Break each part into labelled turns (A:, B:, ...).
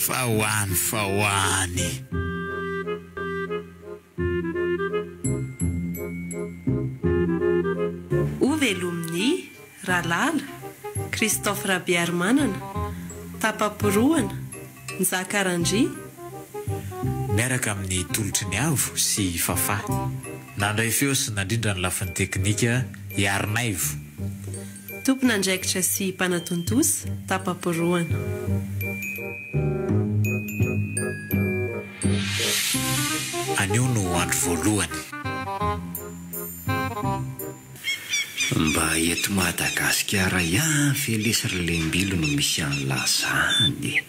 A: Fa ho any fa ho any.
B: Ho velomin'i, Ralala, Christophe Rabearimanana, Tapa-porohana, Njaka Randria.
A: Miaraka amin'ny Tolotry ny Avo sy i Fafah. Nandray feo sy nandrindra ny lafiny teknika i Harinaivo.
B: Tompon'andraikitra sy mpanatontosa, Tapa-porohana.
A: Anio no andro voalohany.
C: Mba eto Madagasikara ihany ve lesy ry lembilo no misy an'lah zany e?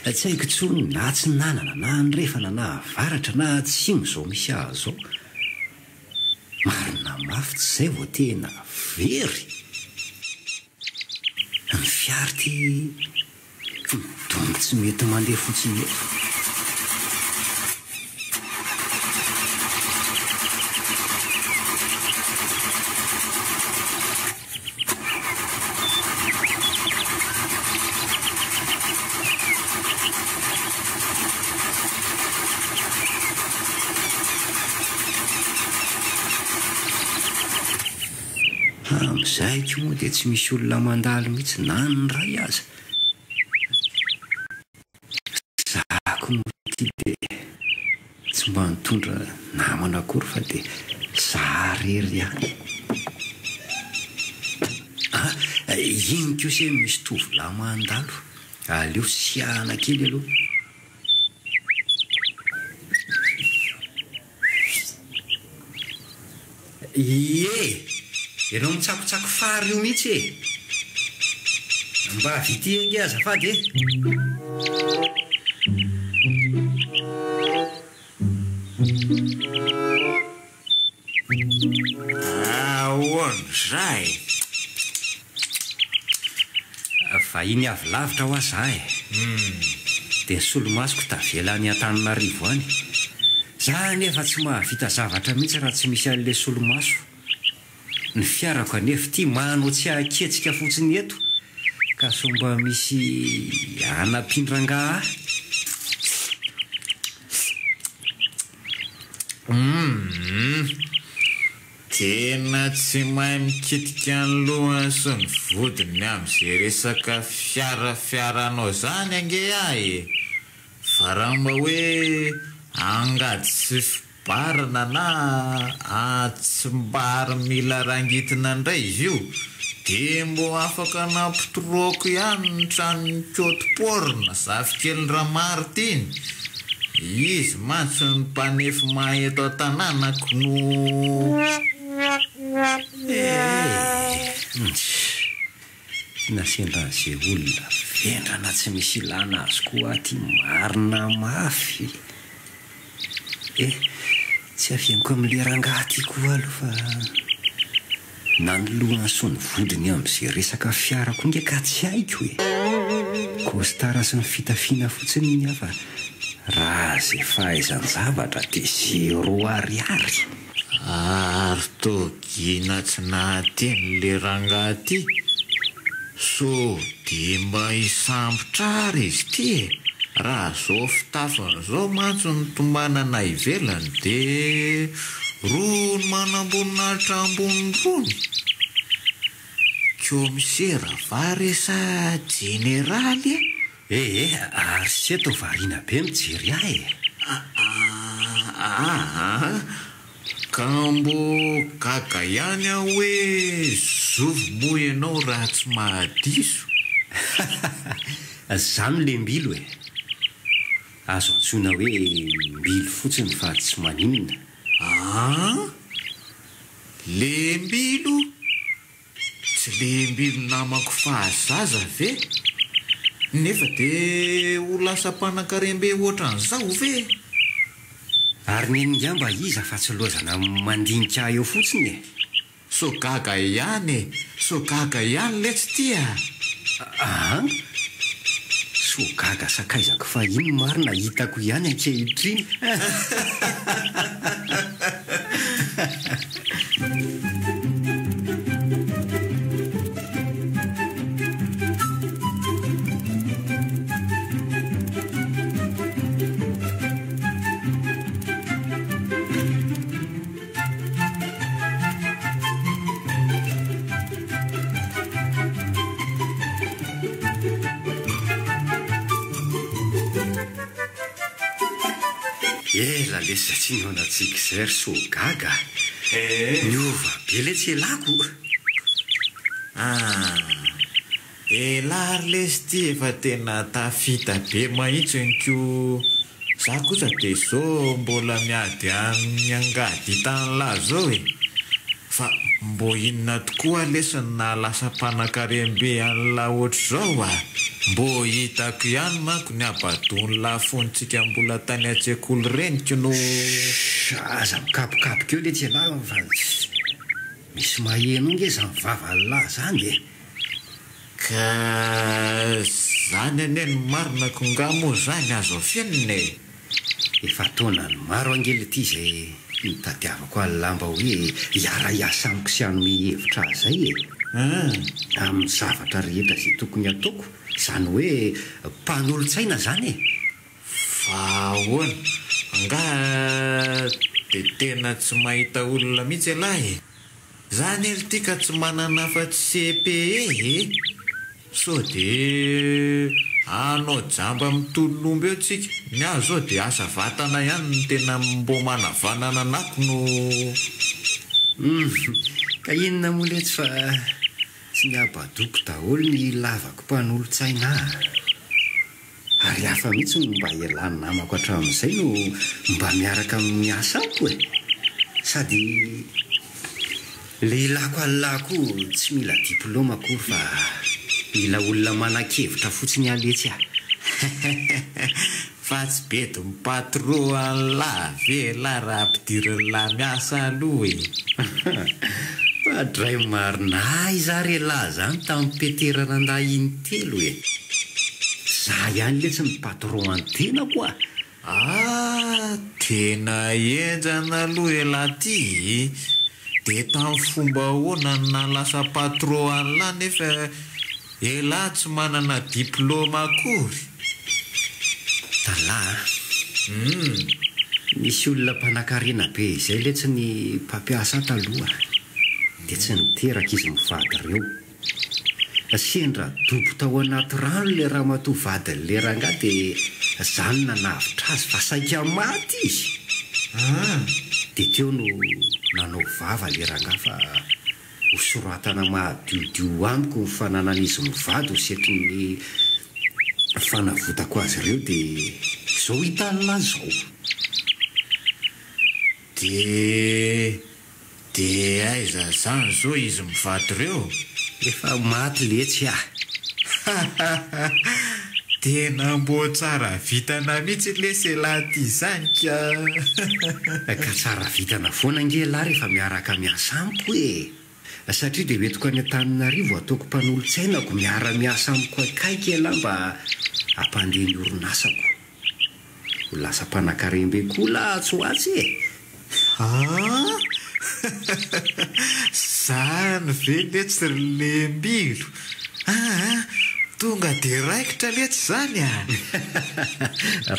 C: Tsy haiko intsony na atsinanana na andrefana na avaratra na atsimo izao misy ahy izao. Marina mafy tsy izay vao tena very. Ny fiara ity Midongy tsy mety mandeha fotsiny eto. Amin'izay koa moa dia tsy misy olona mandalo mihitsy na ny iray aza. Za koa moa ity dia tsy mba nitondra namana akory fa dia za rery ihany. Ah, iny kosa e misy tovolahy mandalo, aleo siahana kely aloha. Ie! Ianao mitsakotsako fary io mihitsy e! Mba avy ity ange azafady e!
A: Ahoana izay?
C: Vahiny avy lavitra hoa za e! Dia ny solomasoko tavela any Antananarivo any. Za anefa tsy mahavita zavatra mihitsy raha tsy misy an'ilay solomaso. Ny fiarako anefa ity manao tsy hahaketsika fotsiny eto ka sao mba misy hanam-pindrangaha ahy.
A: Humm. Tena tsy mahay mikitika ny lohany sy ny vodiny amin'izay resaka fiara fiaranao zany ange aho e! Fa raha mba hoe angady sy fibarina na antsimbary mila rangitina indray izy io dia mbô afaka nampitoroako ihany ny tranon'i Koto Porn zafikelin-dRamarty iny. Izy mantsy no mpanefy mahay eto an-tanànako no.
C: Eh! Tena sendra an'izay olona vendrana tsy misy ilana azy koa aho ty marina mafy eh! Tsy aveniko amin'le rangahy ty koa aloha fa na ny lohany sy ny vodiny amin'izay resaka fiara koa nge ka tsy haiko e! Costard sy ny fitafiana fotsiny ny ahy fa raha izay fahaizan-javatra dia zéro ariary.
A: Ary toa gina tsy nahateny le rangahy ty, sao de mba hisambotra ary izy ty e, raha zao fitafiny zao mantsy no tombanana ivelany de rony manamboninahitra ambony rony, kaomisera va re sa jeneraly e?
C: Eh eh, ary se toa variana be mijery ahy e!
A: Aa, ka mbo gaga ihany aho hoe zovy moa ianao raha tsy mahadiso?
C: Za no lembilo e! Azo antsoina hoe mbilo fotsiny fa tsy maninona.
A: Aa, lembilo? Tsy lembilo namako fahazaza ve? Nefa de ho lasa mpanankarem-be ohatran'izao ve?
C: Ary neny ngamba iza fa tsy lozana mandinika ahy eo fotsiny e!
A: Sao gaga ihany e! Sao gaga ihany letsy ty a!
C: An! Sao gaga sakaizako fahiny marina hitako ihany ankehitriny. Ela lesy zay tsy nihaona tsika zay ry soa gaga a! Niova be letsy elah ko!
A: Ah! Elah ary lesy ty efa tena tafita be mahitsiny ko! Za kosa de zao mbola miady amin'ny angady hitan'lah zao e! Fa mbô inona tokoa lesy ny nahalasa mpanakarem-be an'lah ohatr'izao a! Mbô hitako ihany manko ny habadoan'lah fony tsika mbola tany an-tsekoly reny k'no.
C: Shh! Aza mikapokapoka eo letsy elah fa misy maheno ange zany vavan'lah zany e!
A: Ka zany anie ny marina ko nga moa zany azo afenina e!
C: Efa taonany maro ange lty izay nitadiavako an'lah mba hoe hiara-hiasa amiko sy hanome hevitra ahy zay e! Amin'ny zavatra rehetra izay tokony hataoko, izany hoe mpanolotsaina zany e!
A: Fa ahoana? Angaha dia tena tsy mahita olona mihitsy ialahy e? Za anie lty ka tsy manana afa-tsy CPE e! Sao dia hanao jamba mitolomba eo tsika. Ny ahy zao dia asa vatana ihany no tena mbô manavanana anako no.
C: Humm! Ka inona moa letsy fa tsy niabadoko daholo ny lavako mpanolotsaina ahy. Ary hafa mihitsy no mba ialany namako hatramin'izay no mba miaraka miasa amiko e! Sady lehilahiko Allah koa tsy mila diploma akory fa mila olona manan-kevitra fotsiny aho letsy a!
A: Fa tsy bedin'ny patron an'lah ve elah raha ampidirin'lah miasa aloha e!
C: Fa dray marina aiza ary elah zany tamin'i Petera randahy intelo e! Za ihany letsy ny patron an'ny tenako a!
A: Ah! Tena henjana aloha elah ty e! De tamin'ny fomba ahoana no nahalasa patron an'lah nefa elah tsy manana diploma akory?
C: Talah a! Nisy olona mpanankarena be izay letsy ny mpampiasa ahy taloha dia tsy niteraka izy mivady ireo. Sendra dobo tao anaty rano ilay ramatoa vadin'ilay rangahy dia za no nanavotra azy fa saika maty izy. Dia teo no nanao vava ilay rangahy fa ho soratana mahadiodio amiko ny fananan'izy mivady ho setrin'ny fanavotako azy ireo dia izao hitan'lah izao.
A: Dia dia aiza zany zao izy mivady reo?
C: Efa maty letsy ah!
A: Tena mbô tsara vitana mihitsy lesy elah ty zany ka!
C: Ka tsara vitana foana ange elah rehefa miaraka miasa amiko e! Satria dia hoentiko any Antananarivo ataoko mpanolotsainako miara miasa amiko akaiky elah mba hampandeha ny orinasako. Ho lasa mpanakarembe koa lah atsy ho atsy e!
A: Aa! Zany ve letsy ry lembilo? Aa! Tonga de raikitra letsy zany a!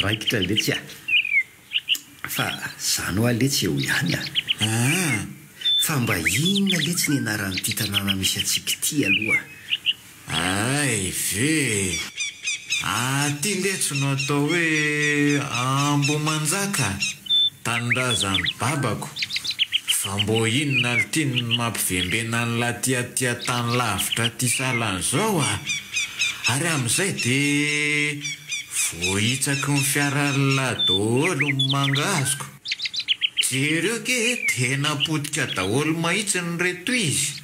C: Raikitra letsy a! Fa zany hoa letsy eo ihany a!
A: Aa!
C: Fa mba inona letsy ny anaran'ity tanàna misy antsika ity aloha?
A: Hay ve e! Aty letsy no atao hoe Ambohimanjaka, tanindrazan'i babako. Fa mbô inona lty no mampivembena an'lah aty aty an-tany lavitra aty sahalan'izao a? Ary amin'izay de voahitsaky ny fiaran'lah daholo ny mangazoko. Jereo ke, tena potika daholo mahitsiny reto izy.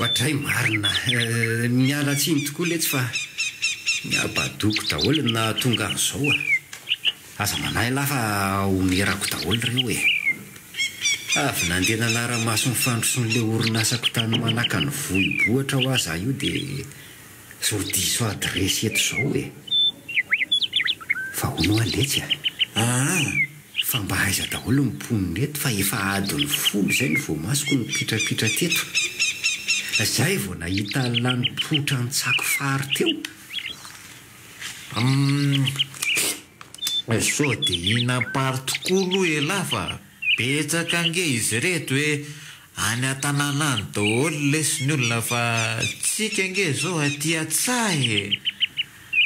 C: Oadray marina eh, miala tsiny tokoa letsy fa ny habadoko daholo no nahatonga an'izao a! Aza manahy lahy fa homerako daholo ireo e! Avy nandeha nanara-maso ny fandrosoan'ilay orinasako tany Manakany Vohibohitra hoa za io dia zao diso adiresy eto izao e! Fa hono hoa letsy a!
A: Aa!
C: Fa mba aiza daholo ny mponina eto fa efa adiny folo izay no voamasoko nipitrapitra teto. Zay vao nahita an'lah nipoitra nitsako fary teo.
A: Humm sao dia hihinam-pary tokoa aloha elah fa betsaka ange izy ireto e! Any an-tanàna any daholo lesy ny olona fa tsika ange zao aty an-tsaha e!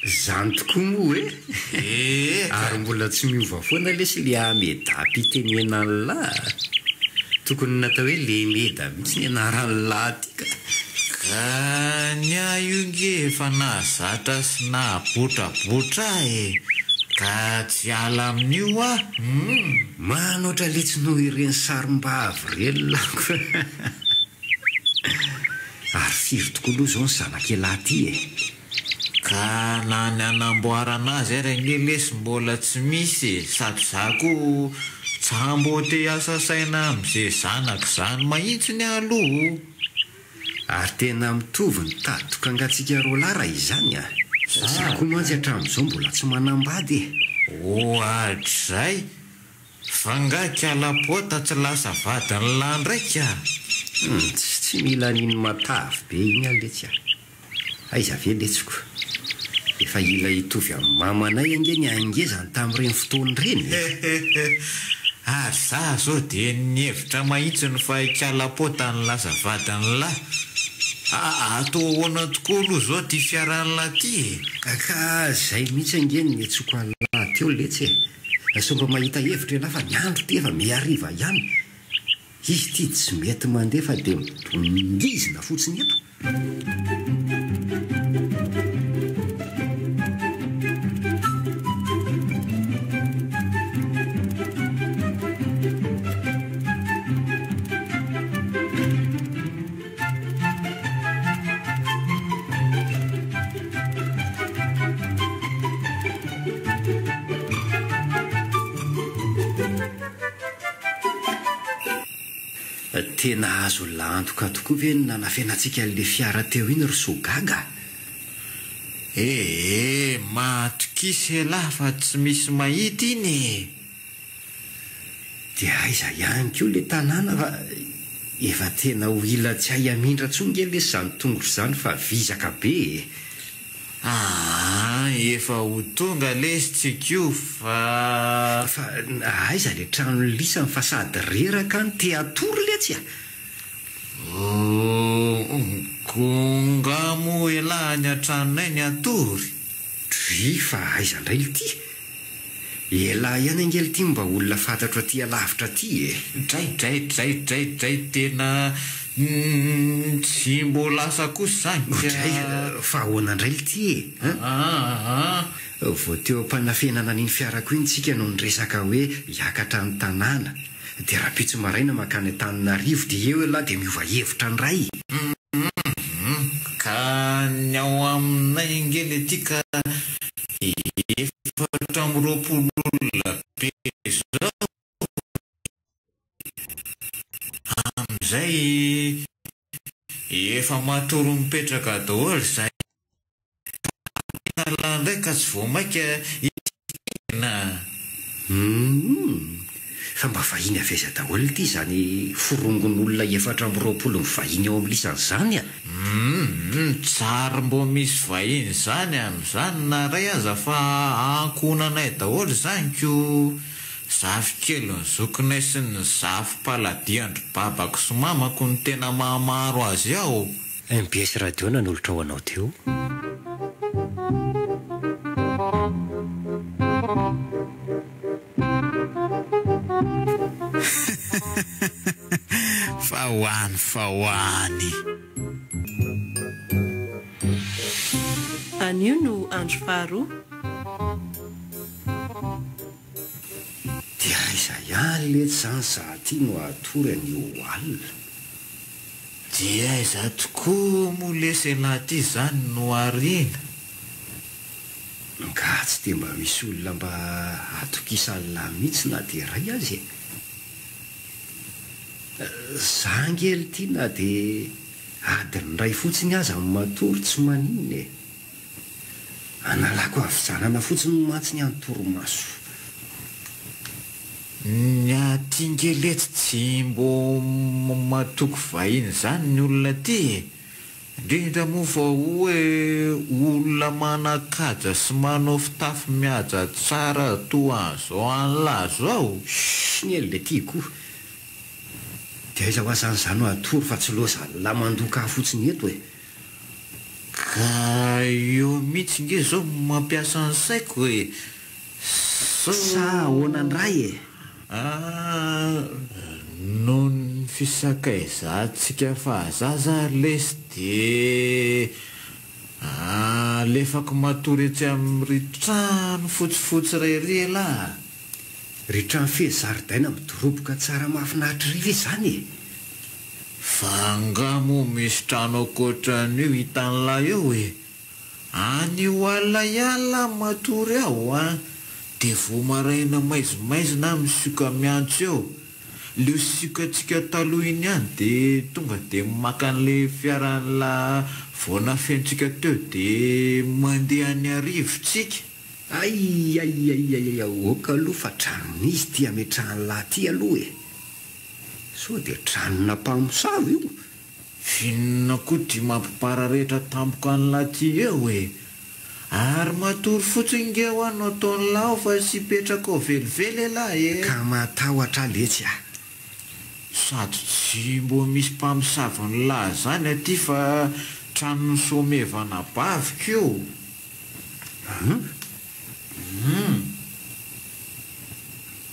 C: Zany tokoa moa e!
A: Ee ka!
C: Ary mbola tsy miova foana lesy le Ameda-pitenena an'lah a! Tokony natao hoe Lemeda mihitsy ny anaran'lah ty ka!
A: Ka ny ahy io nge efa nahazatra sy nahabotrabotra ahy e! Ka tsy hiala amin'io aho hum!
C: Manoatra letsy noho ireny sarim-bavy ireny lako Ary firy tokoa aloha izao ny zanak'ialahy ty e?
A: Ka na ny hanamboarana azy ary ange lesy mbola tsy misy e, sady za koa tsa mbô te hiasa saina amze zanako zany mahintsiny aloha o!
C: Ary tena mitovy ny tadi-dokangantsika roalahy raha izany a! Za koa mantsy hatramin'izao mbola tsy manambady e!
A: Oadrizay! Fa nga kiala pota tsy lasa vadin'lah ndraiky a!
C: Humm, tsy mila an'iny matavy be iny aho letsy a! Aiza ve letsy ko! Efa hila hitovy amin'ny mamanay ange ny hangezany tamin'ireny fotoana ireny e!
A: Hehehe! Ary za zao dia nihevitra mahitsiny fa ikala pota no lasa vadin'lah! Aa atao ahoana tokoa aloha zao ty fiaran'lah ty e!
C: Ka zay mihitsy ange no niantsoako an'lah teo letsy e! Sao mba mahita hevitra ialahy fa ny andro ty efa mihariva ihany! Izy ity tsy mety mandeha fa dia midongizina fotsiny eto. Tena azo antoka tokoa ve ny nanafenantsika an'ilay fiara teo iny ry Soagaga a?
A: Ee, matokisa elah fa tsy misy mahita iny e!
C: Dia aiza ihany koa ilay tanàna fa efa tena ho ila tsy hay hamindra intsony nge lesy izany tongotra izany fa vizaka be e!
A: Aa efa ho tonga lesy tsika io fa.
C: Fa aiza le trano lisany fa sady reraka no te hatory letsy a!
A: Ko nga moa elah any an-tranonay ny hatory?
C: Dry fa aiza ndray lty? Elah ihany ange lty mba olona fantatro aty alavitra aty e!
A: Dray dray dray dray dray tena tsy mbô lasa kosa zany ka.
C: Dray fa ahoana ndray lty e?
A: Aa.
C: Vao teo am-panafenana an'iny fiarako iny tsika no niresaka hoe hiakatra ny tanàna, dia rahampitso maraina mankany Antananarivo dia eo elah dia miova hevitra ndray.
A: Humm ka ny ao aminay ange lety ka 24 olona be zao amin'izay efa matory mipetraka daholo izay lahy indray ka tsy vao maika hitifirina.
C: Humm! Fa mba vahiny avy aiza daholo ity izany forongon'olona 24 mivahiny ao amin'ny lisany izany a?
A: Humm! Tsary mbô misy vahiny izany amin'izany na iray aza fa ankohonanay daholo izany ko! Zafikelin'ny zokinay sy ny zafim-paladian-dry babako sy mamako no tena mahamaro azy ao!
C: Mbs Radio nanolotra ho anao teo.
A: Fa ho any fa ho any.
B: Anio no andro faharoa.
C: Dia aiza ihany letsy zany za ty no hatory anio alina?
A: Dia aiza tokoa moa lesy elah ty zany no ariana?
C: Nga tsy dia mba misy olona mba atokisan'lah mihitsy na dia iray aza e? Za ange lty na dia adiny iray fotsiny aza no matory tsy maninona e! Analako havizanana fotsiny mantsy ny any torimaso.
A: Ny aty nge letsy tsy mbô matoky vahiny zany ny olona aty e! Indrindra moa fa oe olona manan-kaja sy manao fitafy mihaja tsara toa an'izao an'lah zao.
C: Shh ny ela ty ko! Dia aiza hoa zany za no hatory fa tsy lozan'lah mandoka ahy fotsiny eto e!
A: Ka eo mihitsy nge zao mampiasa ny saiko e! Sao.
C: Sa ahoana ndray e?
A: Ah, noho ny fisakaizantsika fahazaza ary lesy dia alefako matory etsy amin'ry trano fotsifotsy iray ry elah a!
C: Ry trano feno zaridaina midoroboka tsara mahafinaritra ry ve izany e?
A: Fa angaha moa misy trano ankoatran'io hitan'lah eo e? Anio alina ihany lah matory ao an! De vao maraina maizimaizina aho misioka miantso eo! Leo siokantsika taloha iny ihany de tonga de maka an'le fiaran'lah vao nafentsika teo de mandeha any Iarivo tsika!
C: Aiaiaiaiai ok aloha fa tranon'izy ty ametrahan'lah ty aloha e! Sao de tranona mpamosavy io?
A: F'inona koa ty mampipararetra tampoka an'lah ty eo e? Ary matory fotsiny nge hoa no ataon'lah ao fa tsy hipetraka ao velively elah e!
C: Ka matahotra aho letsy ah!
A: Sady tsy mbô misy mpamosavy zany aty fa tranon'i Someva anabaviko io.
C: Hum?
A: Hum!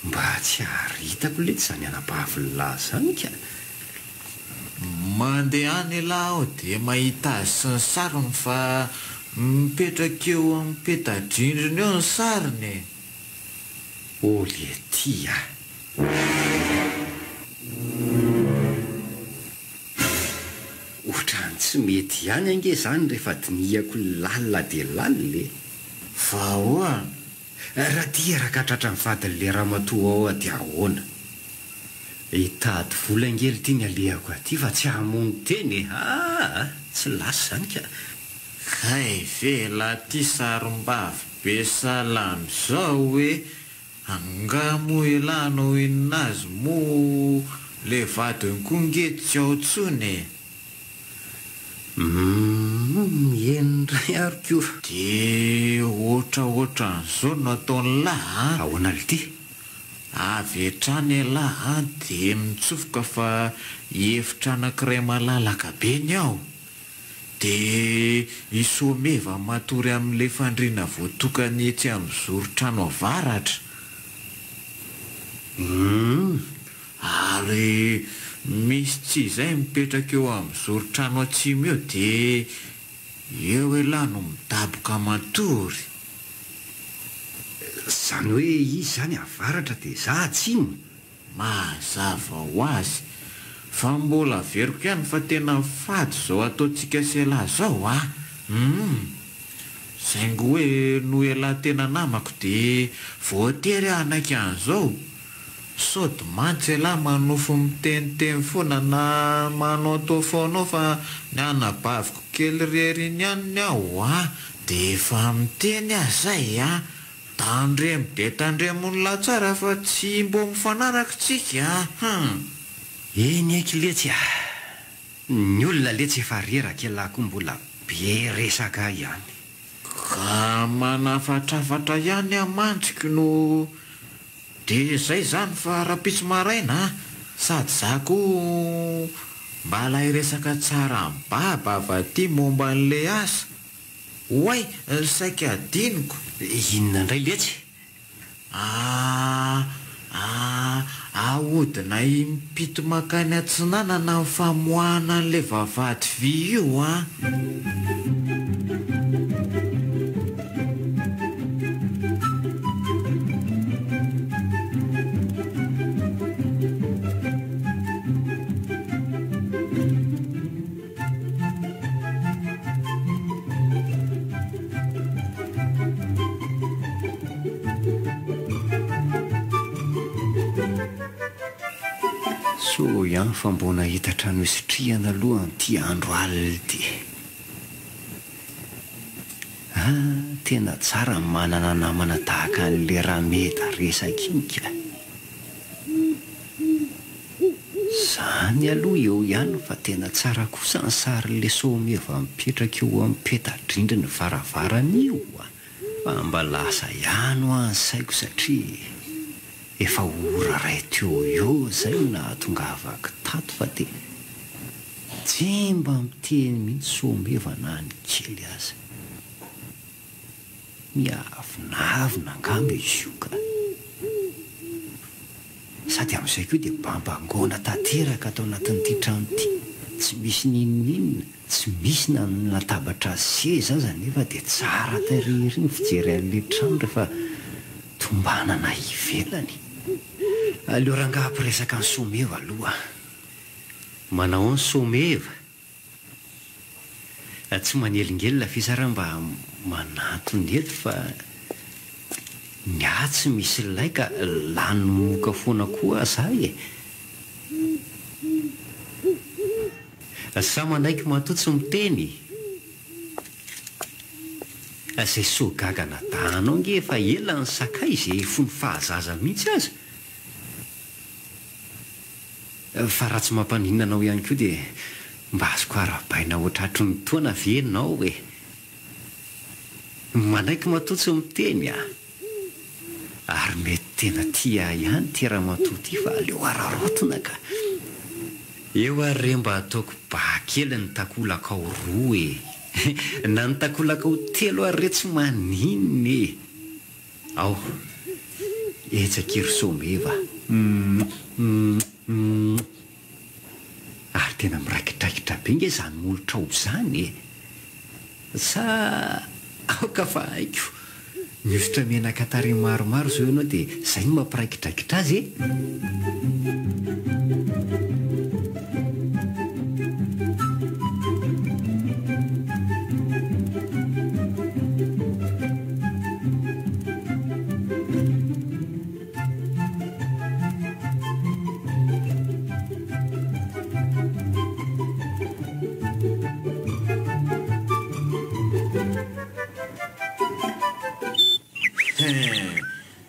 C: Mba tsy ary hitako letsy zany anabavin'lah zany ka!
A: Mandeha any elah aho dia mahita azy sy ny sariny fa mipetraka eo amin'ny peta-drindrina eo ny sariny e!
C: Oh letia a! Otrany tsy mety ihany ange izany rehefa dinihako lalina dia lalina e!
A: Fa ahoana?
C: Raha teraka tratran'ny vadin'ilay ramatoa ao dia ahoana? Hitady vola ange lty ny alehako aty fa tsy hamono tena e! Aa! Tsy lasa izany ka!
A: Kay ve elah ty sarim-bavy be sahala amizao e! Angaha moa elah hanao inona azy moa le vadiny koa nge tsy ao tsony e!
C: Humm eny indray ary ko!
A: De ohatraohatran'izao no ataon'lah a!
C: Ahoana lty?
A: Avy hatrany elah a de mitsofoka fa efitra anakiray malalaka be ny ao! Dia i Someva matory amin'ilay fandriana voatokana etsy amin'ny zoron-trano avaratra.
C: Humm.
A: Ary misy tsy izay mipetraka eo amin'ny zoron-trano atsimo eo dia eo elah no midaboka matory.
C: Izany hoe izy izany avaratra dia za atsimo?
A: Mazava ho azy fa mbola averiko ihany fa tena fady izao ataontsika sy elah zao a! Humm! Saingy hoe noho elah tena namako de voatery aho hanaiky an'izao, sody mantsy elah manofy miteniteny foana na manaotao foana ao fa ny anabaviko kely irery iny ihany ny aho a! De efa miteny aho zay a! Tandremo dia tandremo ny lahy tsara fa tsy mbô mifanaraka tsika a! Hum!
C: Eny eky letsy a! Ny olona letsy efa reraka elah koa mbola be resaka ihany.
A: Ka manafatrafatra ihany aho mantsy kno de zay zany fa rahampitso maraina a! Sady za koa mbala hiresaka tsara am baba avy aty momba anle asa. Oay, saika adinoko.
C: Inona indray letsy?
A: A a ahodina impito mankany atsinanana ny famoahana an'ilay vavahady vy io an!
C: Soa ihany fa mbô nahita trano hisitrihana aloha amin'ity andro alina ity. Ah, tena tsara ny manana namana tahaka an'ilay Rameda resaka iny ka. Zany aloha eo ihany fa tena tsara kosa ny sarin'le soameva mipetraka eo amin'ny peta-drindrin'ny varavarana io a! Fa mba lasa ihany hoa ny saiko satria efa ho ora iray teo ho eo izay no nahatongavako tato fa dia tsy mba miteny mihitsy soameva na ny kely aza. Miavonavona angamba izy io ka. Sady amin'izay koa dia bambangoana tanteraka ato anatin'ity trano ity. Tsy misy n'inon'inona, tsy misy na ny latabatra seza aza nefa dia tsara tarehy ery ny fijery an'ilay trano rehefa tombanana ivelany. Aleo rangahy hampiresaka an'i Someva aloha. Manao ahoana Someva? Tsy manelingelina ve za raha mba manantona eto fa ny ahy tsy misy lay ka lany moka foana koa za e! Sa manaiky matoa tsy miteny? Zay soa gaga nadahanao nge efa ela ny sakay ze fony fahazaza mihitsy aza. Fa raha tsy mampaninona anao ihany koa dia mba azoko arahabaina ho tratry ny taona ve ianao e? Manaiky matoa tsy miteny a! Ary mety tena tia ahy ihany ity ramatoa ity fa aleo araraotina ka! Eo ary re mba ataoko ba kely ny takolakao roa e! Na ny takolakao telo ary re tsy maninona e! Ao, etsy akia ry Someva. Ary tena miraikidraikitra be nge izany molotrao izany e! Sa aoka fa haiko, mihosotra menaka tarehy maromaro izao ianao dia izay no mampiraikidraikitra azy e!
A: Hein!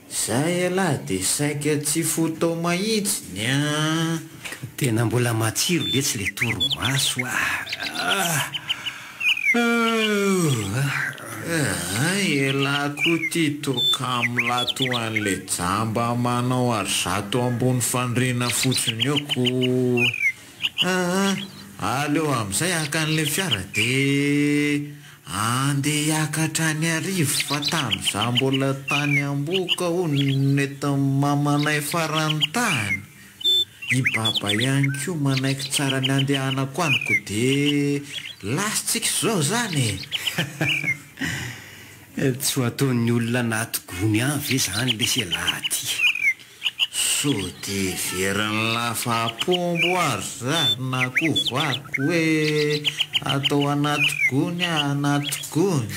A: Zay ialahy dia saika tsy fotao mahitsiny an!
C: Ka tena mbola matsiro letsy le torimaso ah!
A: Hay elah koa ty toa kamo lahy toa an'le jamba manao arizato ambony fandriana fotsiny eo ko aa! Aleo amizay haka an'le fiara de andeha hiakatra any Iarivo fa tamin'izaho mbola tany Ambohoka hono nentin'ny mamanay farany tany. I baba ihany koa manaiky tsara ny handehanako any ko de lasa tsika izao zany e!
C: Tsy ho ataon'ny olona anaty gony any ve zany lesy elah aty?
A: Sao de heverin'lah fa apombo ary zany na koa variko hoe atao anaty gony ah anaty gony?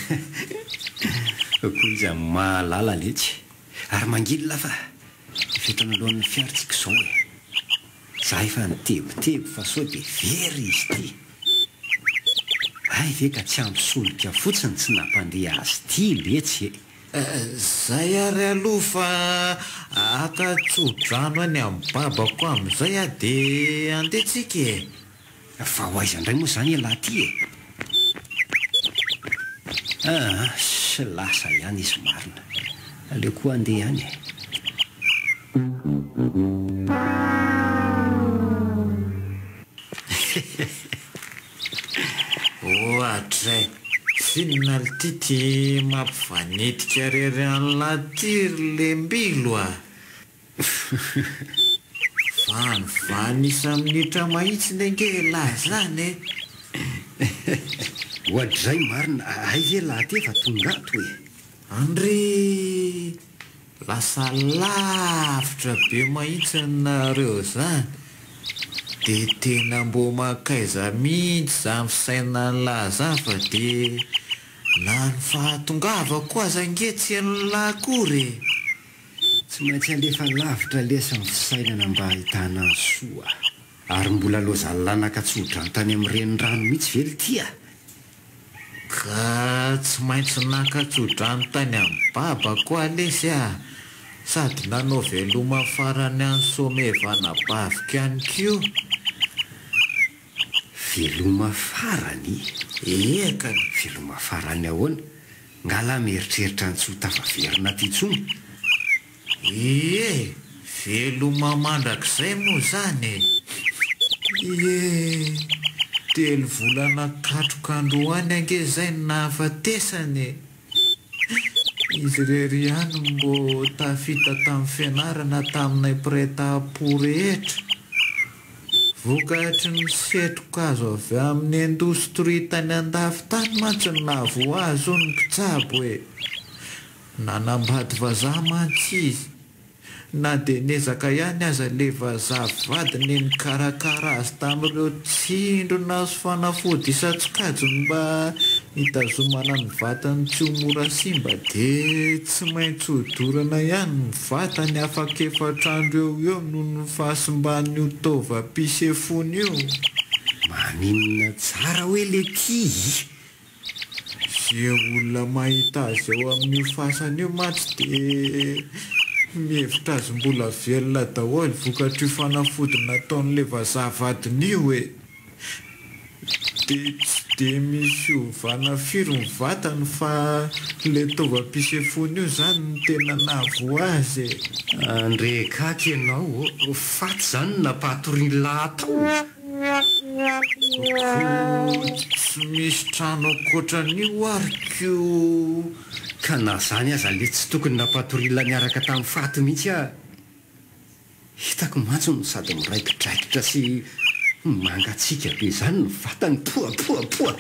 C: Koa iza no mahalala letsy? Ary mangilona fa Efa eto anoloan'ny fiara tsika izao e! Za efa nitebiteby fa sao dia very izy ity! Hay ve ka tsy ampy solika fotsiny tsy nampandeha azy ity letsy e!
A: Zay ary aloha fa haka tso-drano any amin'ny babako amin'izay aho dia andeha tsika e!
C: Fa ho aiza indray moa izany ialahy ity e? Aa, lasa ihany izy marina. Aleo koa handeha ihany e.
A: Ohatray! F'inona lty ty mampivanitika rery an'lah ty ry lembilo a! Vanivanisa minitra mahitsiny ange elah zany e!
C: Oadray marina, hay ve lah ty efa tonga ato e!
A: Andry! Lasa lavitra be mahitsiny nareo zany! De tena mbô mankaiza mihitsy zany fisainan'lah zany fa de na ny fahatongavako aza ange tsy henon'lah akory e!
C: Tsy maintsy alefa lavitra lesy ny fisainana mba ahitana ny soa. Ary mbola lozan'lanaka tso-drano tany amin'ny renirano mihitsy ve lty a?
A: Ka tsy maintsy naka tso-drano tany amin'i babako aho lesy a! Sady nanao veloma farany an'i Someva anabaviko ihany koa.
C: Veloma farany?
A: Eka!
C: Veloma farany ahoana? Nga lah mieritreritra ny tsy ho tafaverina aty intsony?
A: Ie! Veloma mandrakizay moa izany e! Ie! 3 volana katroka androany ange izay no nahafatesany e! Izy irery ihany no mbô tafita tamin'ny fianarana taminay mpiray tampo rehetra. Vokatry ny setroka azo avy amin'ny indostria tany andafy tany mantsy no nahavoa azy hoy ny mpitsabo e! Nanambady vazaha mantsy izy. Na dia niezaka ihany aza ilay vazaha vadiny nikarakara azy tamin'ireo tsindrona sy fanafody isan-tsokajiny mba hitazomana ny vatany tsy ho mora simba dia tsy maintsy hodorana ihany ny vatany afaka efatra andro eo ho eo noho ny fahasimban'io taovam-pisefoana io.
C: Maninona tsara hoe le ty?
A: Ze olona mahita azy ao amin'io fasana io mantsy dia mihevitra azy mbola velona daholo vokatr'io fanafody nataon'ilay vazaha vadiny io e! Dia tsy dia misy fiovana firy ny vatany fa ilay taovam-pisefoana io izany no tena nahavoa azy e!
C: Andre kaky ianao ô! Faty izany no nampahatorian'lah tao?
A: Koa tsy misy trano ankoatran'io ary ko.
C: Ka na zany aza le tsy tokony nampatorila niaraka tamin'ny faty mihitsy ah! Hitako mantsy no sady miraikidraikitra sy mangatsiaka be zany ny vatany poa poa poa!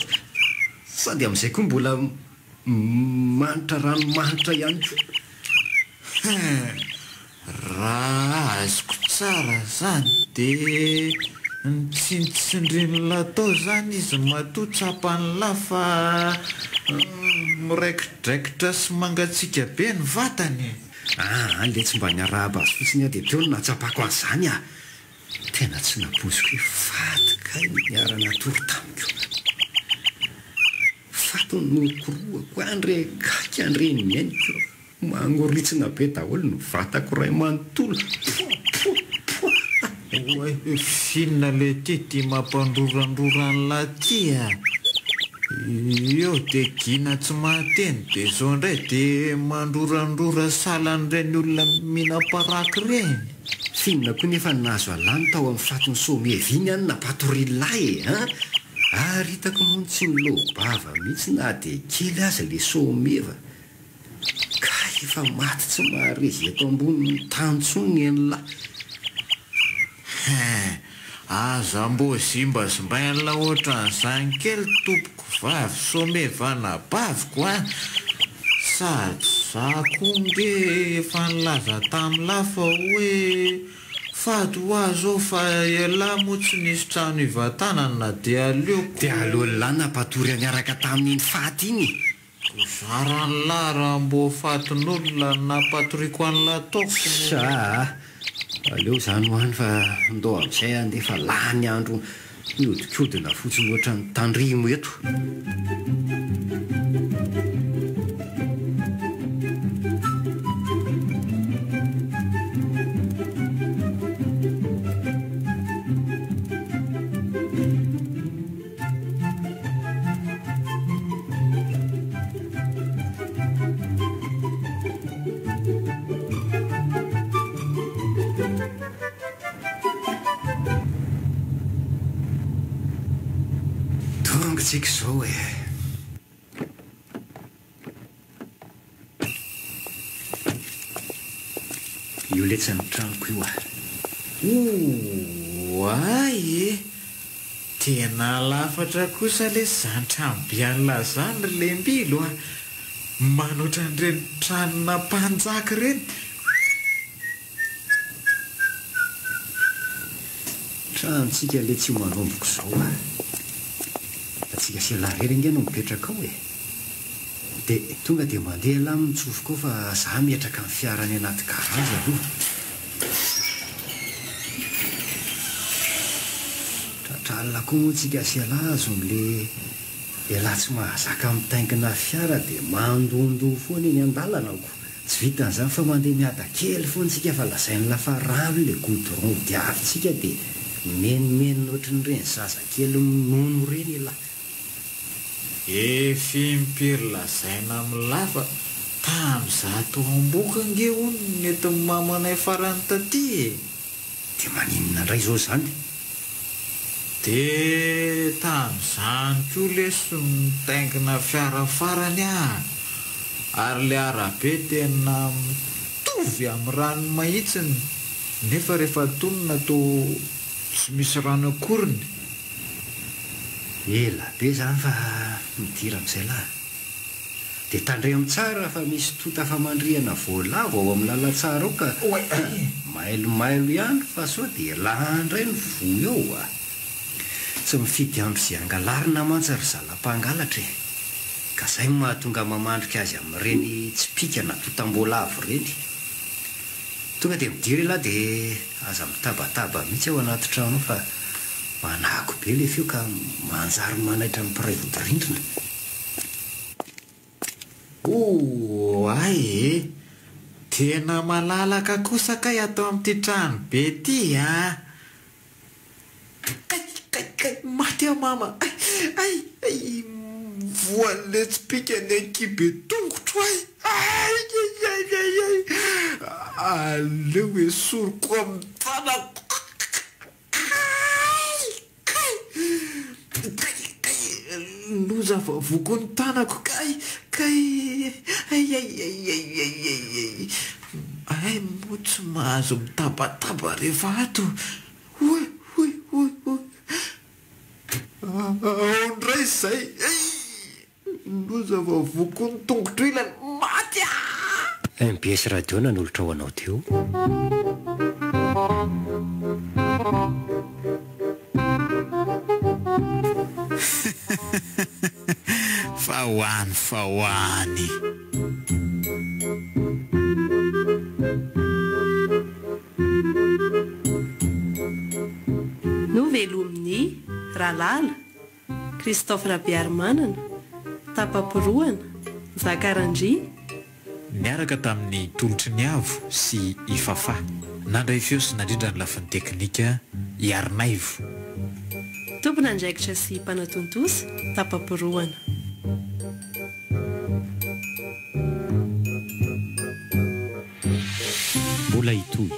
C: Sady amin'izay koa mbola manitra ranomanitra ihany koa.
A: Hein! Raha azoko tsara zany de nitsindritsindrin'lah tao zany izy matoa tsapan'lah fa miraikidraikitra sy mangatsiaka be ny vatany e!
C: Aa letsy mba niarahaba azy fotsiny aho dia teo no nahatsapako an'izany ah! Tena tsy nampoiziko hoe faty kay no niara-natory tamiko. Faty no nokorohako andre kaky andre neniko. Mangoritsina be daholo ny vatako iray manontolo. Poa poa poa.
A: Oay, f'inona le ty ty mampandrorandrora an'lah ty a! Eo de gina tsy mahateny de zao ndray de mandrorandrora sahalan'ireny olona mihinam-paraky ireny.
C: F'inona koa nefa no nahazo an'lah ny tao amin'ny fatin'i Someva iny an nampatorian'lah e an! Ary hitako moa ny tsy niloa-bava mihitsy na dia kely aza le Someva. Kay efa maty tsy mahare izay eto ambonin'ny tany intsony ny an'lah.
A: Hein! Aza mbô zimbazimbain'lah ohatran'izany kely tompoko vavy someva anabaviko a! Sady za koa nge efa nilaza tam'lah fa hoe fady ho ahy zao fa elah moa tsy nisy trano hivantanana dia aleoko.
C: Dia aleon'lah nampatory niaraka tamin'iny faty iny e!
A: Zara an'lah raha mbô fatin'olona nampatoriako an'lah taoko no.
C: Sa a! Aleo izany ho any fa ndao amin'izay andeha fa lany andro mihodinkodina fotsiny ohatran'ny tandrimo eto. Tonga tsika izao e! Io letsy ny tranoko io ah.
A: Oay e! Tena lafatra kosa lesy zany tranobe an'lah zany ry lembilo a! Manoatra an'ireny tranona mpanjaka ireny.
C: Tranontsika letsy io manomboka izao a! Antsika sy elah irery ange no mipetraka ao e! Dia tonga dia mandeha elah mitsofoka ao fa za mihetraka ny fiara any anaty garage aloha. Tratra alina koa moa tsika sy elah azon'le elah tsy mahazaka mitaingina fiara dia mandondoa foana eny andalana ko. Tsy vitan'izany fa mandeha miada kely foana tsika fa lazain'lah fa rano le goudron ho diavintsika dia mimenomenona ohatrin'ireny zazakely minono ireny elah.
A: Efa impiry lazaina amin'lah fa tamin'izaho tao ambohoka ange hono no nentin'ny mamanay farany taty e!
C: Dia maninona indray izao izany?
A: Dia tamin'izany koa lesy no nitaingina fiara farany aho, ary ilay arabe tena mitovy amin'ny rano mahitsiny, nefa rehefa tonona toa tsy misy rano akoriny.
C: Ela be izany fa midira amin'izay lahy. Dia tandremo tsara fa misy tota famandrihana voalavo ao amin'ny lalantsara ao ka mailomailo ihany fa sao dia elah indray no voa eo a! Tsy mifidy andro izay angalarina mantsy ry zala mpangalatra e! Ka zay no mahatonga mamandrika azy amin'ireny tsipìka na totam-boalavo ireny. Tonga dia midira elah dia aza mitabataba mihitsy ao anaty trano ao fa manako be ilay feo ka manjary manaitra ny mpiray vodirindrina.
A: Oay e! Tena malalaka kosa kay ato amin'ity trano be ity a! Kay kay kay maty aho mama ay ay ay voan'ilay tsipìka ny ankihibe tongotro ay ay ay ay ay ay aleo esoriko amin'ny tanako. Kay! Kay! Kay! Kay! Loza fa voako ny tanako kay! Kay! Ay ay ay ay ay ay ay! Ay moa tsy mahazo mitabataba rehefa ato! Oy! Oy! Oy! Oy! Ao indray izay! Ay! Loza fa voako ny tongotro ilany! Maty aho!
C: Mbs Radio nanolotra ho anao teo.
A: Fa ho any fa ho any.
B: Novelomin'i Ralala. Christophe Rabearimanana, Tapa-porohana, Njaka Randria.
A: Niaraka tamin'i Tolotry ny Avo sy i Fafah. Nandray feo sy nandrindra ny lafiny teknika i Harinaivo.
B: Tompon'andraikitra sy mpanatontosa, Tapa-porohana.
C: Mbola hitohy.